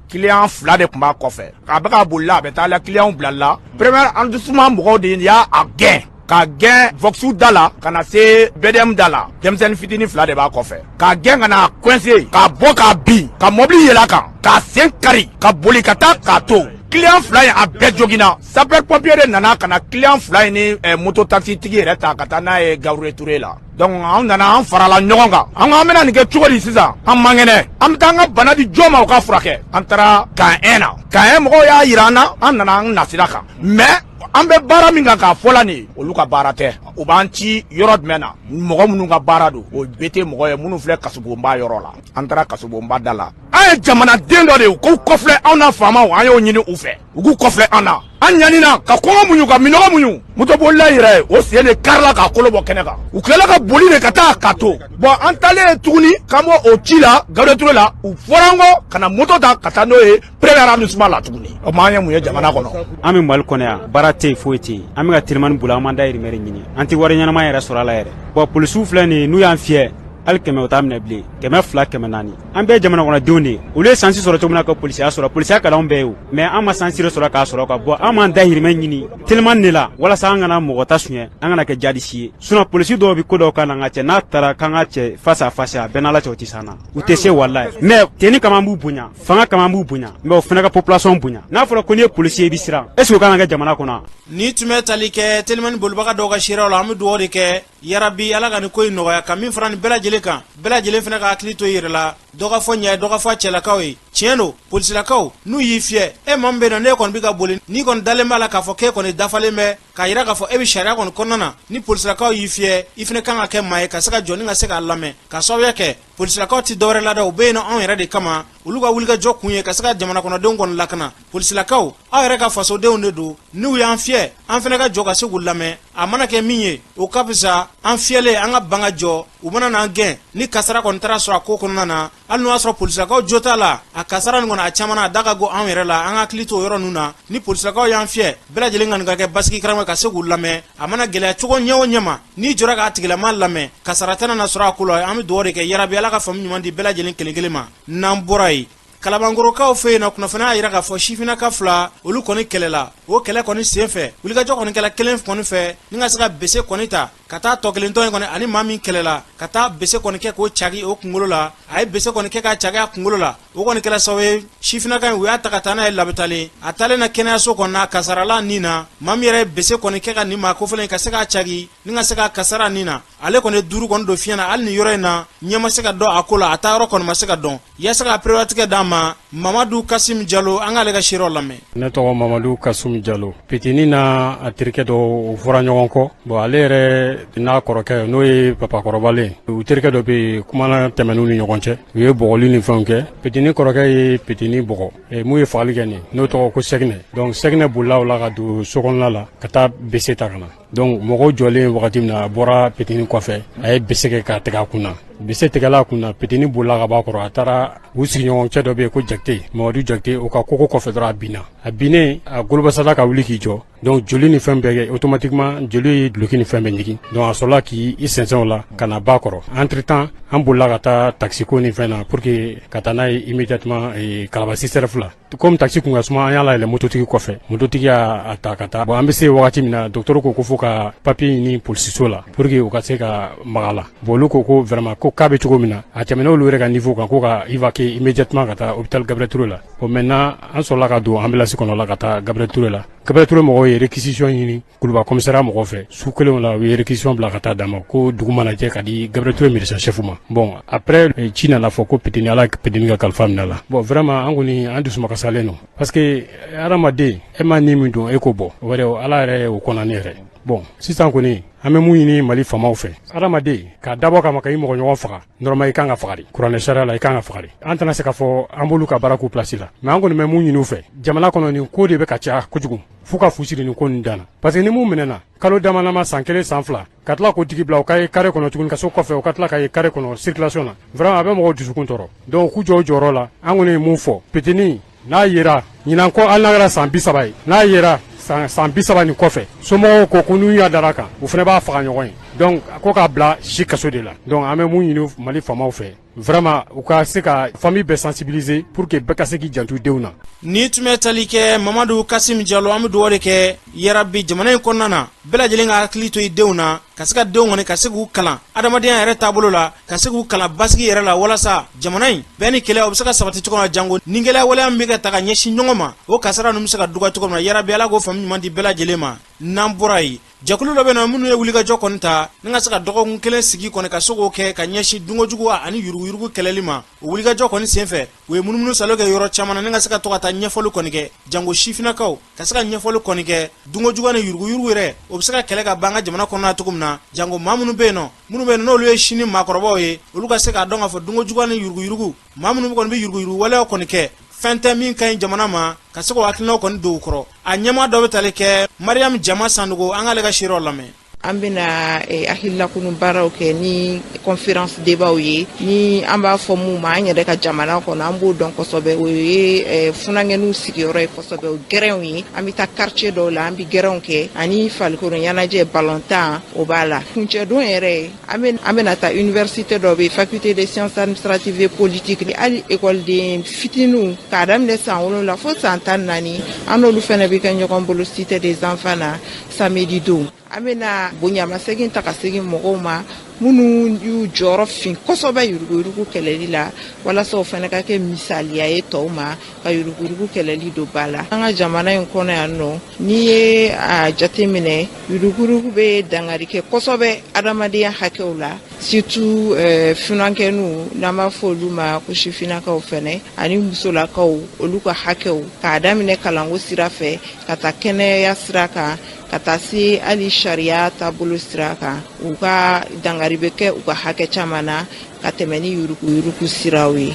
fila de tun b'a kɔfɛ, a bɛ ka bolila, a bɛ taa la client bila la. Premier arrondissement mɔgɔw de y'a a gɛn ka gɛn Vox da la ka na se BDM da la. Denmisɛnnin fitinin fila de b'a kɔfɛ k'a gɛn ka na coincé, k'a bɔ k'a bin, ka mɔbili yɛlɛ a kan, k'a sen kari, ka boli ka taa k'a to. Client fila in, a bɛɛ joginna. Sapeur pompier de nana ka na client fila in ni moto taxi tigi yɛrɛ ta ka taa n'a ye Gabriel Touré la. Donc an nana, an farala ɲɔgɔn kan, an ko an bɛna nin kɛ cogo di sisan? An man kɛnɛ, an bɛ taa an ka bana di jɔn ma o ka furakɛ? An taara camp 1 na, camp 1 mɔgɔw y'a yira an na, an nana an nasira kan, mais An bɛ baara min kan k'a fɔ la nin, olu ka baara tɛ. U b'an ci yɔrɔ jumɛn na? Mɔgɔ minnu ka baara don, o bɛɛ tɛ mɔgɔ ye minnu filɛ kasobonba yɔrɔ la. An taara kasobonba da la. An ye jamanaden dɔ de ye k'u kɔfilɛ anw na. Faamaw, an y'o ɲini u fɛ, u k'u kɔfilɛ an na. An ɲanina ka kɔngɔ muɲu, ka minɔgɔ muɲu. Motobolila yɛrɛ, o sen de karila k'a kolo bɔ kɛnɛ kan. U tilala ka boli de ka taa k'a to. Bɔn, an taalen tuguni k'an b'o o ci la Gabriel Touré la, u fɔra an kɔ ka na moto ta ka taa n'o ye premier arrondissement la tuguni. O tuma, an ye mun ye jamana kɔnɔ? An bɛ Mali kɔnɔ yan, baara tɛ yen, foyi tɛ yen. An bɛ ka telimani boli, an b'an dayirimɛ de ɲini, an tɛ wari ɲɛnama yɛrɛ sɔrɔ a la yɛrɛ. Bɔn, polisiw filɛ nin ye, n'u y'an fiyɛ, hali 100 o t'a minɛ bilen, 200, 400. An bɛɛ ye jamana kɔnɔdenw de ye. Olu ye chance sɔrɔ cogo min na ka polisiya sɔrɔ, polisiya ka d'anw bɛɛ ye o, mais an ma chance de sɔrɔ k'a sɔrɔ ka bɔ. An b'an dayirimɛ ɲini telimani de la walasa an kana mɔgɔ ta suɲɛ, an kana kɛ jadisi ye. Sinon polisi dɔw bɛ ko dɔw kan na, nka cɛ, n'a taara k'an ka cɛ face à face, a bɛɛ n'Ala cɛ, o tɛ s'an na, u tɛ se walayi. Mais tenue kama, an b'u bonya, fanga kama, an b'u bonya, mais o fana ka population bonya. N'a fɔra ko n'i ye polisi ye, i bɛ siran, est ce que o kan ka kɛ jamana kɔnɔ? Ni tun bɛ tali kɛ telimani bolibaga dɔw ka seerew la. An bɛ dugawu de kɛ, yarabi Ala ka nin ko in nɔgɔya. Ka min fara nin bɛɛ lajɛlen kan, bɛɛ lajɛlen fana ka hakili to i yɛrɛ la. Dɔ ka fɔ ɲa ye, dɔ ka fɔ a cɛlakaw ye. Tiɲɛ don, polisilakaw n'u y'i fiyɛ, e maa min bɛ yen nɔ, n'e kɔni bɛ ka boli, n'i kɔni dalen b'a la k'a fɔ k'e kɔni dafalen bɛ, k'a yira k'a fɔ e bɛ sariya kɔni kɔnɔna na, ni polisilakaw y'i fiyɛ, i fana kan ka kɛ maa ye ka se ka jɔ ni ka se k'a lamɛn, ka sababuya kɛ polisilakaw tɛ dɔwɛrɛ la dɛ, u bɛ yen nɔ anw yɛrɛ de kama. Olu ka wulikajɔ kun ye ka se ka jamana kɔnɔdenw kɔni lakana. Polisilakaw, aw yɛrɛ ka fasodenw de don. N'u y'an fiyɛ, an fana ka jɔ ka se k'u lamɛn. A mana kɛ min ye, o ka fisa an fiyɛlen an ka ban ka jɔ, u mana n'an gɛn. Ni kasara kɔni taara sɔrɔ a ko kɔnɔna na, hali n'o y'a sɔrɔ polisilakaw jo t'a la, a kasara nin kɔni, a caman na, a da ka go anw yɛrɛ la. An ka hakili to o yɔrɔ ninnu na. Ni polisilakaw y'an fiyɛ, bɛɛ lajɛlen ka nin ka kɛ basigi karama ka se k'u lamɛn. A mana gɛlɛya cogo ɲɛ o ɲɛ ma, n'i jɔra k'a tigilama lamɛn, kasara tɛna na sɔrɔ a ko la. An bɛ dugawu de kɛ, yarabi Ala ka faamu ɲuman di bɛɛ lajɛlen kelen kelen ma. N'an bɔra yen, Kalabankorokaw fɛ yen na, kunnafoniya y'a jira k'a fɔ sifinnaka fila, olu kɔni kɛlɛla. O kɛlɛ kɔni senfɛ, wulikajɔ kɔni kɛla kelen kɔni fɛ ni ka se ka bese kɔni ta ka taa tɔ kelen tɔ in kɔni ani maa min kɛlɛla, ka taa bese kɔni kɛ k'o cagi o kunkolo la. A ye bese kɔni kɛ k'a cagi a kunkolo la, o kɔni kɛla sababu ye sifinnaka in, u y'a ta ka taa n'a ye labitali. A taalen na kɛnɛyaso kɔnɔ na, kasarala nin na. Maa min yɛrɛ ye bese kɔni kɛ ka nin maa kofɔlen ka se k'a cagi ni ka se ka kasara nin na, ale kɔni ye duuru kɔni don fiɲɛ na. Hali nin yɔrɔ in na, ɲɛ ma se ka dɔn a ko la, a taa yɔrɔ kɔni ma se ka dɔn. Yaasa ka perewatigɛ d'an ma, Mamadu Kasim Jalo, an k'ale ka seerew lamɛn. Ne tɔgɔ Mamadu Kasum Jalo. Petini n'a a terikɛ dɔ, u fɔra ɲɔgɔn kɔ. Bon, ale yɛrɛ n'a kɔrɔkɛ, n'o ye papakɔrɔbalen, u terikɛ dɔ bɛ yen, kumana tɛmɛn'u ni ɲɔgɔn cɛ, u ye bɔgɔli ni fɛnw kɛ. Petini kɔrɔkɛ ye petini bɔgɔ. Mun ye fagali kɛ nin, n'o tɔgɔ ko Sɛginɛ. Donc Sɛginɛ bolila o la ka don sokɔnɔna la ka taa bese ta ka na. Donc mɔgɔw jɔlen wagati min na, a bɔra petini kɔfɛ, a ye bese kɛ k'a tigɛ a kun na. Bese tigɛla a kun na, petini bolila ka b'a kɔrɔ, a taara u sigiɲɔgɔn cɛ dɔ bɛ yen ko Jakite, Mamadu Jakite, o ka koko kɔfɛ dɔrɔn, a binna. A binnen, a golobasala ka wuli k'i jɔ. Donc joli ni fɛn bɛɛ kɛ, automatiquement joli ye duloki ni fɛn bɛɛ ɲigin. Donc a sɔrɔla k'i sɛnsɛn o la ka na ba kɔrɔ. Entre temps, an bolila ka taa taxi ko ni fɛn na pour que ka taa n'a ye immédiatement Kalaban CSRéf la. Comme taxi kun ka suma, an y'a layɛlɛn mototigi kɔfɛ, mototigi y'a ta ka taa. Bon, an bɛ se wagati min na, docteur ko ko fo ka papier ɲini polisiso la pour que u ka se ka maga la. Bon, olu ko ko vraiment ko cas bɛ cogo min na, a tɛmɛna olu yɛrɛ ka niveau kan, ko ka évacuer immédiatement ka taa hôpital Gabriel Touré la. Bon, maintenant an sɔrɔla ka don ambulance kɔnɔ la ka taa Gabriel Touré la. Gabriel Touré mɔgɔw ye réquisition ɲini Kuluba commissariat mɔgɔw fɛ. Su kelenw la, u ye réquisition bila ka taa d'a ma ko dugu mana jɛ ka di Gabriel Touré médecin chef ma. Bon, après ci nana fɔ ko petini, Ala petini ka kalifa minɛ la. Bon, vraiment an kɔni, an dusumakasalen don, parce que hadamaden, e ma ni min don, e k'o bɔ o yɛrɛ, Ala yɛrɛ y'o kɔnɔna yɛrɛ. Bon, sisan kɔni, an bɛ mun ɲini Mali faamaw fɛ? Hadamaden k'a dabɔ kama ka i mɔgɔ ɲɔgɔn faga, normalement i kan ka faga de. Kuranɛ sariya la, i kan ka faga de. An tɛna se k'a fɔ an b'olu ka baara k'u place la, mais an kɔni bɛ mun ɲini u fɛ? Jamana kɔnɔ, nin ko de bɛ ka caya kojugu, f'u ka fu siri nin ko nin dan na, parce que ni mun minɛna kalo damadama, san kelen, san fila, ka tila k'o tigi bila o ka ye carré kɔnɔ tuguni, ka so kɔfɛ, o ka tila ka ye carré kɔnɔ circulation na, vraiment a bɛ mɔgɔw dusukun tɔɔrɔ. Donc k'u jɔ u jɔyɔrɔ la. An kɔni ye mun fɔ? Petini n'a yera ɲinan kɔ, hali n'a kɛra san 30 ye, n'a yera san 30 nin kɔfɛ, somɔgɔw ko ko n'u y'a dara kan, u fana b'a faga ɲɔgɔn ye. Donc ko k'a bila si kaso de la. Donc an bɛ mun ɲini Mali faamaw fɛ? Vraiment u ka se ka famille bɛɛ sensibiliser pour que bɛɛ ka se k'i janto denw na. Ni tun bɛ tali kɛ Mamadu Kasim Jalo. An bɛ dugawu de kɛ, yarabi jamana in kɔnɔna na, bɛɛ lajɛlen ka hakili to i denw na, ka se ka denw kɔni ka se k'u kalan adamadenya yɛrɛ taabolo la, ka se k'u kalan basigi yɛrɛ la, walasa jamana in bɛn ni kelenya, o bɛ se ka sabati cogo min na. Jango ni gɛlɛya waleya min bɛ ka ta ka ɲɛsin ɲɔgɔn ma, o kasara ninnu bɛ se ka dɔgɔya cogo min na. Yarabi Ala k'o faamu ɲuman di bɛɛ lajɛlen ma. N'an bɔra yen, jɛkulu dɔ bɛ na minnu ye wulikajɔ kɔni ta ni ka se ka dɔgɔkun kelen sigi kɔni ka se k'o kɛ ka ɲɛsin dunkojugu ani yuruguyurugu kɛlɛli ma. O wulikajɔ kɔni senfɛ, u ye munumunu salo kɛ yɔrɔ caman na ni ka se ka to ka taa. ɲɛfɔli kɔni kɛ, janko sifinnakaw ka se ka ɲɛfɔli kɔni kɛ dunkojuguya ni yuruguyurugu yɛrɛ, o bɛ se ka kɛlɛ ka ban an ka jamana kɔnɔna cogo min na, janko maa minnu bɛ yen nɔ, minnu bɛ yen n'olu ye sini maakɔrɔbaw ye, olu ka se k'a dɔn k'a fɔ dunkojuguya ni yuruguyurugu, maa minnu kɔni bɛ yuruguyurugu waleyaw kɔni kɛ, fɛn tɛ min ka ɲi jamana ma, ka se k'o hakilinaw kɔni don u kɔrɔ. A ɲɛmaa dɔ bɛ tali kɛ Mariam Jama Sanogo, an k'ale ka seerew lamɛn. An bɛna hakililakunu baaraw kɛ ni conférence débatw ye, ni an b'a fɔ mun ma an yɛrɛ ka jamana kɔnɔ, an b'o dɔn kosɛbɛ, o ye funankɛninw sigiyɔrɔ ye kosɛbɛ, o gɛrɛnw ye. An bɛ taa quartier dɔw la, an bɛ gɛrɛnw kɛ, ani farikolo ɲɛnajɛ, balontan, o b'a la. Kuncɛdon yɛrɛ, an bɛna taa université dɔ bɛ, faculté des sciences administratives et politiques. Hali ekɔliden fitininw, k'a daminɛ san 7 fo san 14, an n'olu fana bɛ kɛ ɲɔgɔn bolo cité des enfants na samedi don. An bɛna bonyamasegin ta ka segin mɔgɔw ma minnu y'u jɔyɔrɔ fin kosɛbɛ yuruguyurugu kɛlɛli la, walasa o fana ka kɛ misaliya ye tɔw ma ka yuruguyurugu kɛlɛli don ba la an ka jamana in kɔnɔ yan nɔ. N'i ye a jateminɛ, yuruguyurugu bɛ dankari kɛ kosɛbɛ adamadenya hakɛw la, surtout funankɛninw, n'an b'a fɔ olu ma ko sifinnakaw fɛnɛ, ani musolakaw, olu ka hakɛw, k'a daminɛ kalanko sira fɛ ka taa kɛnɛya sira kan, ka taa se hali sariya taabolo sira kan, u ka dankari bɛ kɛ u ka hakɛ caman na ka tɛmɛ ni yuruguyurugu siraw ye.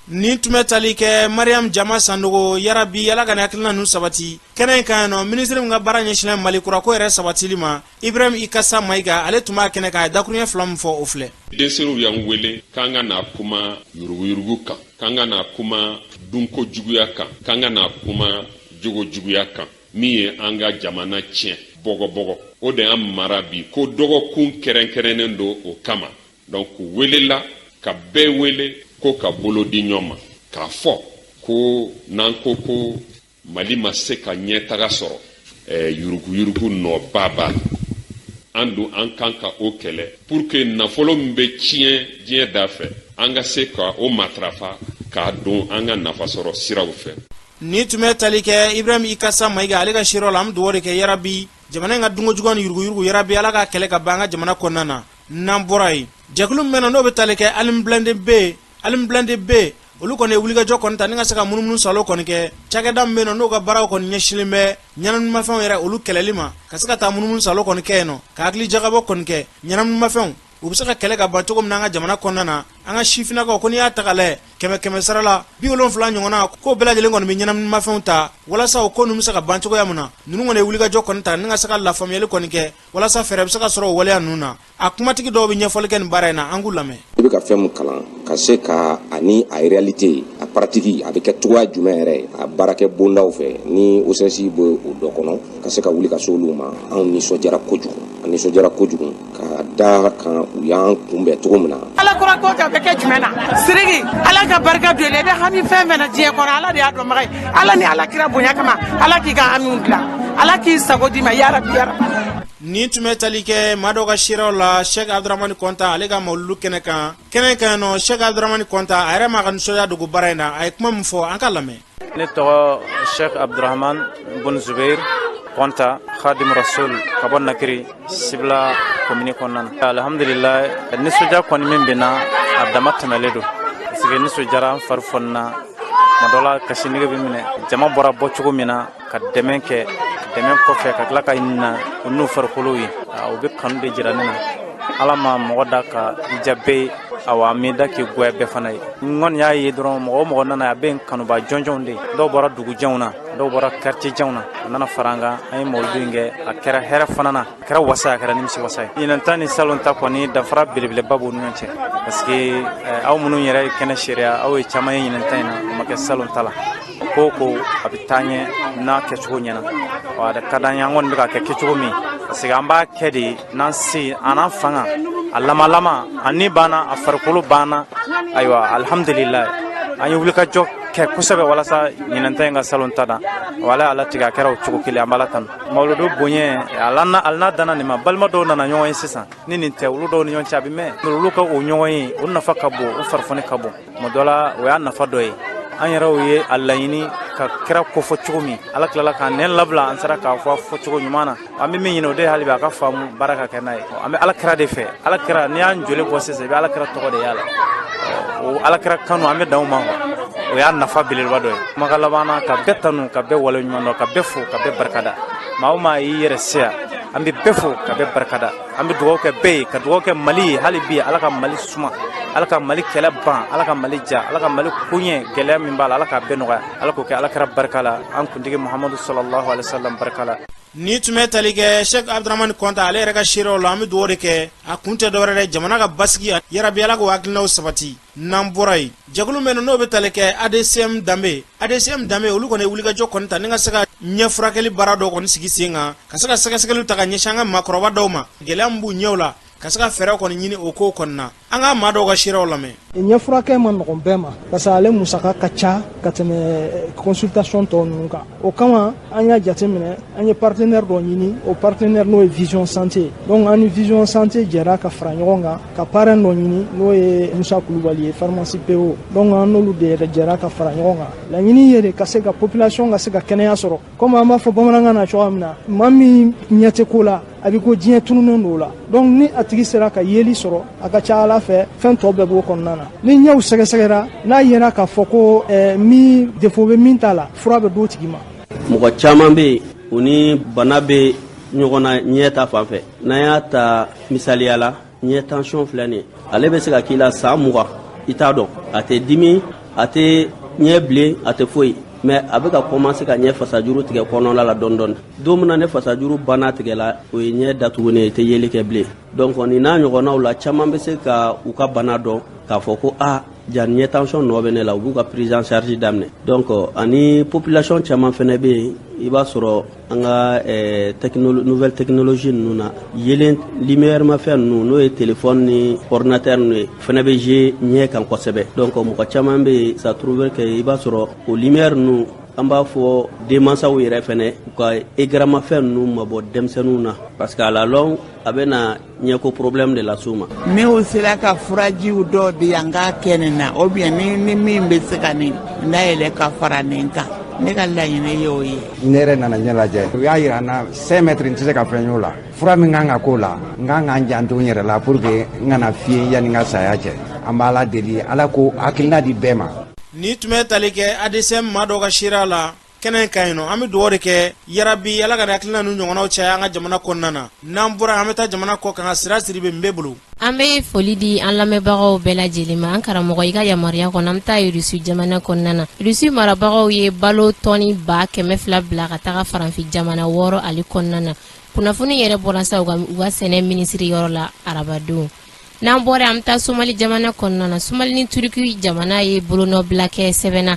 Nin tun bɛ tali kɛ Mariam Jama Sanogo. Yarabi, Ala ka nin hakilina ninnu sabati. Kɛnɛ in kan yan nɔ, minisiri min ka baara ɲɛsinnen Mali kura ko yɛrɛ sabatili ma, Ibrahim Ikasa Mayiga, ale tun b'a kɛnɛ kan. A ye dakuruɲɛ fila min fɔ, o filɛ. Denmisɛnninw y'an wele k'an ka na kuma yuruguyurugu kan, k'an ka na kuma dunko juguya kan, k'an ka na kuma jogo juguya kan, min ye an ka jamana tiɲɛ bɔgɔbɔgɔ. O de y'an mara bi ko dɔgɔkun kɛrɛnkɛrɛnnen don o kama. Donc welela ka bɛɛ wele ko ka bolo di ɲɔgɔn ma, k'a fɔ ko n'an ko ko Mali ma se ka ɲɛtaga sɔrɔ, yuruguyurugu nɔba b'a la. An dun, an kan ka o kɛlɛ pour que nafolo min bɛ tiɲɛ diɲɛ da fɛ, an ka se ka o matarafa k'a don an ka nafasɔrɔ siraw fɛ. Nin tun bɛ tali kɛ Ibrahim Ikasa Mayiga, ale ka seerew la. An bɛ dugawu de kɛ, yarabi, jamana in ka dunko juguya ni yuruguyurugu, yarabi, Ala ka kɛlɛ ka ban an ka jamana kɔnɔna na. N'an bɔra yen, jɛkulu min bɛ na, n'o bɛ tali kɛ Alim B, Alim Blindé B, olu kɔni ye wulikajɔ kɔni ta ni ka se ka munumunu salo kɔni kɛ. Cakɛda min bɛ yen nɔ, n'o ka baaraw kɔni ɲɛsinlen bɛ ɲɛnaminimafɛnw yɛrɛ, olu kɛlɛli ma, ka se ka taa munumunu salo kɔni kɛ yen nɔ, ka hakili jagabɔ kɔni kɛ ɲɛnaminimafɛnw, u bɛ se ka kɛlɛ ka ban cogo min na an ka jamana kɔnɔna na. An ka sifinnakaw ko n'i y'a ta k'a lajɛ, kɛmɛ kɛmɛ sara la, 70 ɲɔgɔnna k'o bɛɛ lajɛlen kɔni bɛ ɲɛnaminimafɛnw ta. Walasa o ko ninnu bɛ se ka ban cogoya min na, ninnu kɔni ye wulikajɔ kɔni ta ni ka se ka lafaamuyali kɔni kɛ walasa fɛɛrɛ bɛ se ka sɔrɔ o waleya ninnu na. A kumatigi dɔw bɛ ɲɛfɔli kɛ nin baara in na, an k'u lamɛn. I bɛ ka fɛn min kalan, ka se ka ani a réalité, a pratique, a bɛ kɛ cogoya jumɛn yɛrɛ a baarakɛ bondaw fɛ, ni OCS bɛ o dɔ kɔnɔ, ka se ka wuli ka se olu ma. Anw nisɔndiyara kojugu, an nisɔndiyara kojugu ka da kan u y'an kunbɛn cogo min na. Ala kura ko kɛ, a bɛ kɛ jumɛn na? Siriki, Ala ka barika don i la. I bɛ hami fɛn fɛn na diɲɛ kɔnɔ, Ala de y'a dɔnbaga ye. Ala ni Ala kira bonya kama, Ala k'i ka hamiw dilan, Ala k'i sago d'i ma, yarabi, yarabi. Nin tun bɛ tali kɛ maa dɔw ka seerew la, Sɛki Abdramani Kɔnta, ale ka mawuludu kɛnɛ kan. Kɛnɛ kan nɔ, Sɛki Abdramani Kɔnta, a yɛrɛ m'a ka nisɔndiya dogo baara in na. A ye kuma min fɔ, an ka lamɛn. Ne tɔgɔ Sheikh Abdurrahman Bun Zubair Kɔnta, Khadim Rasul, ka bɔ Nakiri Sibila komini kɔnɔna na. Alhamdulillah, nisɔndiya kɔni min bɛ na, a dama tɛmɛlen don, parce que nisɔndiyara, n fari fɔnina, tuma dɔ la kasi nege bɛ minɛ. Jama bɔra bɔ cogo min na ka dɛmɛ kɛ, dɛmɛ kɔfɛ ka tila ka na u n'u farikolo ye, u bɛ kanu de jira ne na. Ala ma mɔgɔ da ka i diya bɛɛ ye, awa a m'i da k'i goya bɛɛ fana ye. N kɔni y'a ye dɔrɔn, mɔgɔ o mɔgɔ nana, a bɛ yen kanuba jɔnjɔnw de ye. Dɔw bɔra dugujanw na, dɔw bɔra quartier janw na, a nana fara an kan. An ye mawuludu in kɛ, a kɛra hɛrɛ fana na, a kɛra wasa, a kɛra nimisi wasa ye. Ɲinan ta ni salon ta kɔni, danfara belebeleba b'u ni ɲɔgɔn cɛ, parce que aw minnu yɛrɛ ye kɛnɛ seereya, aw ye caman ye ɲinan ta in na, o ma kɛ salon ta la. Ko ko a bɛ taa ɲɛ n'a kɛcogo ɲɛna. Wa a ka d'an ye, an kɔni bɛ ka kɛ kɛcogo min, parce que an b'a kɛ de n'an se an n'an fanga, a lamalama, a ni banna, a farikolo banna. Ayiwa, alhamdulilayi, an ye wulikajɔ kɛ kosɛbɛ walasa ɲinan ta in ka salon ta dan. Wala Ala tigɛ, a kɛra o cogo kelen, an b'Ala tanu. Mawuludu bonya ala n'a danna nin ma. Balima dɔw nana ɲɔgɔn ye sisan, ni nin tɛ, olu dɔw ni ɲɔgɔn cɛ a bɛ mɛn. Olu ka o ɲɔgɔn ye, o nafa ka bon, o farifoni ka bon. Tuma dɔ la, o y'a nafa dɔ ye. An yɛrɛw ye a laɲini ka kira kofɔ cogo min, Ala tilala k'an nɛn labila, an sera k'a fɔ a fɔcogo ɲuman na. An bɛ min ɲini, o de ye hali bi a ka faamu, baara ka kɛ n'a ye. An bɛ Ala kira de fɛ. Ala kira, n'i y'an joli bɔ sisan, i bɛ Ala kira tɔgɔ de y'a la. O Ala kira kanu, an bɛ dan o ma quoi. O y'a nafa belebeleba dɔ ye. Kumakan laban na, ka bɛɛ tanu, ka bɛɛ waleɲuman dɔn, ka bɛɛ fo, ka bɛɛ barikada. Maa o maa y'i yɛrɛ se yan, an bɛ bɛɛ fo ka bɛɛ barikada. An bɛ dugawu kɛ bɛɛ ye, ka dugawu kɛ Mali ye. Hali bi, Ala ka Mali suma, Ala ka Mali kɛlɛ ban, Ala ka Mali ja, Ala ka Mali koɲɛ gɛlɛya min b'a la, Ala k'a bɛɛ nɔgɔya. Ala k'o kɛ Ala kira barika la, an kuntigi Muhamadu sallallahu alaihi wasallam barika la. Ni tun bɛ tali kɛ Sɛki Abdramani Kɔnta ale yɛrɛ ka seerew la, an bɛ dugawu de kɛ. A kun tɛ dɔwɛrɛ dɛ, jamana ka basigi. Yarabi, Ala k'o hakilinaw sabati. N'an bɔra yen, jɛkulu min n'o bɛ tali kɛ ADCM danbe, ADCM danbe, olu kɔni ye wulikajɔ kɔni ta ni ka se ka ɲɛ furakɛli baara dɔw kɔni sigi sen kan, ka se ka sɛgɛsɛgɛliw ta ka ɲɛsin an ka maakɔrɔba dɔw ma, gɛlɛya min b'u ɲɛw la, ka se ka fɛɛrɛw kɔni ɲini o ko kɔni na. An ka maa dɔw ka seerew lamɛn. Ɲɛ furakɛ man nɔgɔn bɛɛ ma, parce que ale musaka ka ca ka tɛmɛ consultation tɔ ninnu kan. O kama, an y'a jateminɛ, an ye partenaire dɔ ɲini. O partenaire, n'o ye Vision Santé. Donc an ni Vision Santé jɛra ka fara ɲɔgɔn kan ka parrain dɔ ɲini, n'o ye Musa Kulubali ye, pharmacie PO. Donc an n'olu de yɛrɛ jɛra ka fara ɲɔgɔn kan. Laɲini ye de ka se ka population ka se ka kɛnɛya sɔrɔ. Komi an b'a fɔ bamanankan na cogoya min na, maa min ɲɛ tɛ ko la, a bɛ ko diɲɛ tununnen don o la. Donc ni a tigi sera ka yeli sɔrɔ, a ka ca Ala fɛ, fɛn tɔ bɛɛ b'o kɔnɔna na. Ni ɲɛw sɛgɛsɛgɛra, n'a yera k'a fɔ ko min défaut bɛ min ta la, fura bɛ d'o tigi ma. Mɔgɔ caman bɛ yen, u ni bana bɛ ɲɔgɔn na ɲɛ ta fan fɛ. N'an y'a ta misaliya la, ɲɛ tension filɛ nin ye, ale bɛ se ka k'i la san 20, i t'a dɔn. A tɛ dimi, a tɛ ɲɛ bilen, a tɛ foyi, mais a bɛ ka commencer ka ɲɛ fasajuru tigɛ kɔnɔna la dɔɔni dɔɔni. Don min na ne fasajuru banna tigɛla, o ye ɲɛ datugunen ye, i tɛ yeli kɛ bilen. Donc nin n'a ɲɔgɔnnaw la, caman bɛ se ka u ka bana dɔn k'a fɔ ko a ja ɲɛ tension nɔ bɛ ne la, u b'u ka prise en charge daminɛ. Donc ani population caman fɛnɛ bɛ yen, i b'a sɔrɔ an ka nouvelle technologie ninnu na, yelen lumière mafɛn ninnu, n'o ye téléphone ni ordinateur ninnu ye, fɛnɛ bɛ jouer ɲɛ kan kosɛbɛ. Donc mɔgɔ caman bɛ yen, ça trouve que i b'a sɔrɔ o lumière ninnu. An b'a fɔ denmansaw yɛrɛ fɛnɛ u ka écran mafɛn ninnu mabɔ denmisɛnninw na, parce que à la longue a bɛ na ɲɛko problème de las'u ma. Ni u sera ka furajiw dɔw di yan k'a kɛ nin na, ou bien ni min bɛ se ka nin dayɛlɛ ka fara nin kan, ne ka laɲini y'o ye. Ne yɛrɛ nana ɲɛ lajɛ, u y'a yira n na 5 mètres, n tɛ se ka fɛn y'o la. Fura min kan ka k'o la, n kan ka n janto n yɛrɛ la pour que n kana fiye yanni n ka saya cɛ. An b'Ala deli, Ala ko hakilina di bɛɛ ma. Ni tun bɛ tali kɛ ADCM maa dɔw ka seereya la kɛnɛ kan yen nɔ. An bɛ dugawu de kɛ, yarabi, Ala ka hakilina ninnu ɲɔgɔnnaw caya an ka jamana kɔnɔna na. N'an bɔra, an bɛ taa jamana kɔ kan ka Sira Sidibe n bɛ bolo. An bɛ foli di an lamɛnbagaw bɛɛ lajɛlen ma. An karamɔgɔ, i ka yamaruya kɔnɔ, an bɛ taa Rusi jamana kɔnɔna na. Rusi marabagaw ye balo tɔni 200,000 bila ka taga farafin jamana 6 ale kɔnɔna na. Kunnafoni yɛrɛ bɔra sa u ka sɛnɛ minisiri yɔrɔ la arabadon. N'an bɔra, an bɛ taa Somali jamana kɔnɔna na. Somali ni Turiki jamana ye bolonɔbila kɛ sɛbɛn na,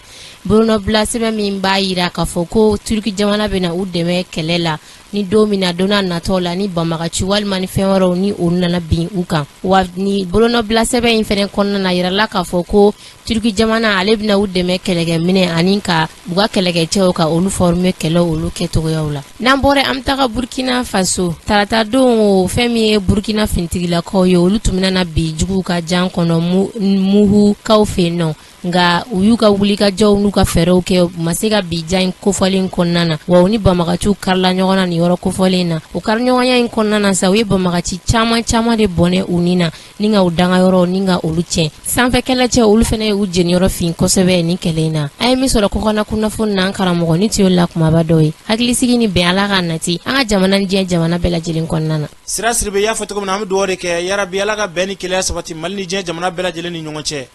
bolonɔbila sɛbɛn min b'a jira k'a fɔ ko Turiki jamana bɛna u dɛmɛ kɛlɛ la ni don min na, don natɔ la, ni banbagaci walima ni fɛn wɛrɛw ni olu nana bin u kan. Wa ni bolonɔbila sɛbɛn in fɛnɛ kɔnɔna na, yirala k'a fɔ ko Turiki jamana ale bɛna u dɛmɛ kɛlɛkɛminɛ ani ka u ka kɛlɛkɛcɛw ka olu former kɛlɛ olu kɛcogoyaw la. N'an bɔra, an bɛ taga Burkina Faso. Tarata don o, fɛn min ye Burkina finitigilakaw ye, olu tun bɛna na bin juguw ka jan kɔnɔ Muhukaw fɛ yen nɔ, nka u y'u ka wulikajɔw n'u ka fɛɛrɛw kɛ, u ma se ka bin jan in kofɔlen kɔnɔna na. Wa u ni banbagaciw karila ɲɔgɔn na nin yɔrɔ kofɔlen na. O kariɲɔgɔnya in kɔnɔna na sa, u ye banbagaci caman caman de bɔnɛ u ni na, ni ka u dangayɔrɔw ni ka olu tiɲɛ. Sanfɛ kɛlɛcɛ, olu fana ye u jeniyɔrɔ fin kosɛbɛ nin kɛlɛ in na. An ye min sɔrɔ kɔkanna kunnafoni na, an karamɔgɔ, nin tun ye la kumaba dɔ ye. Hakilisigi ni bɛn, Ala k'a nati an ka jamana ni diɲɛ jamana bɛɛ lajɛlen kɔnɔna na. Sira Sidibe y'a fɔ cogo min na, an bɛ dugawu de kɛ, yarabi, Ala ka bɛn ni kelenya sabati Mali ni diɲɛ jamana bɛɛ lajɛlen ni ɲɔgɔn cɛ.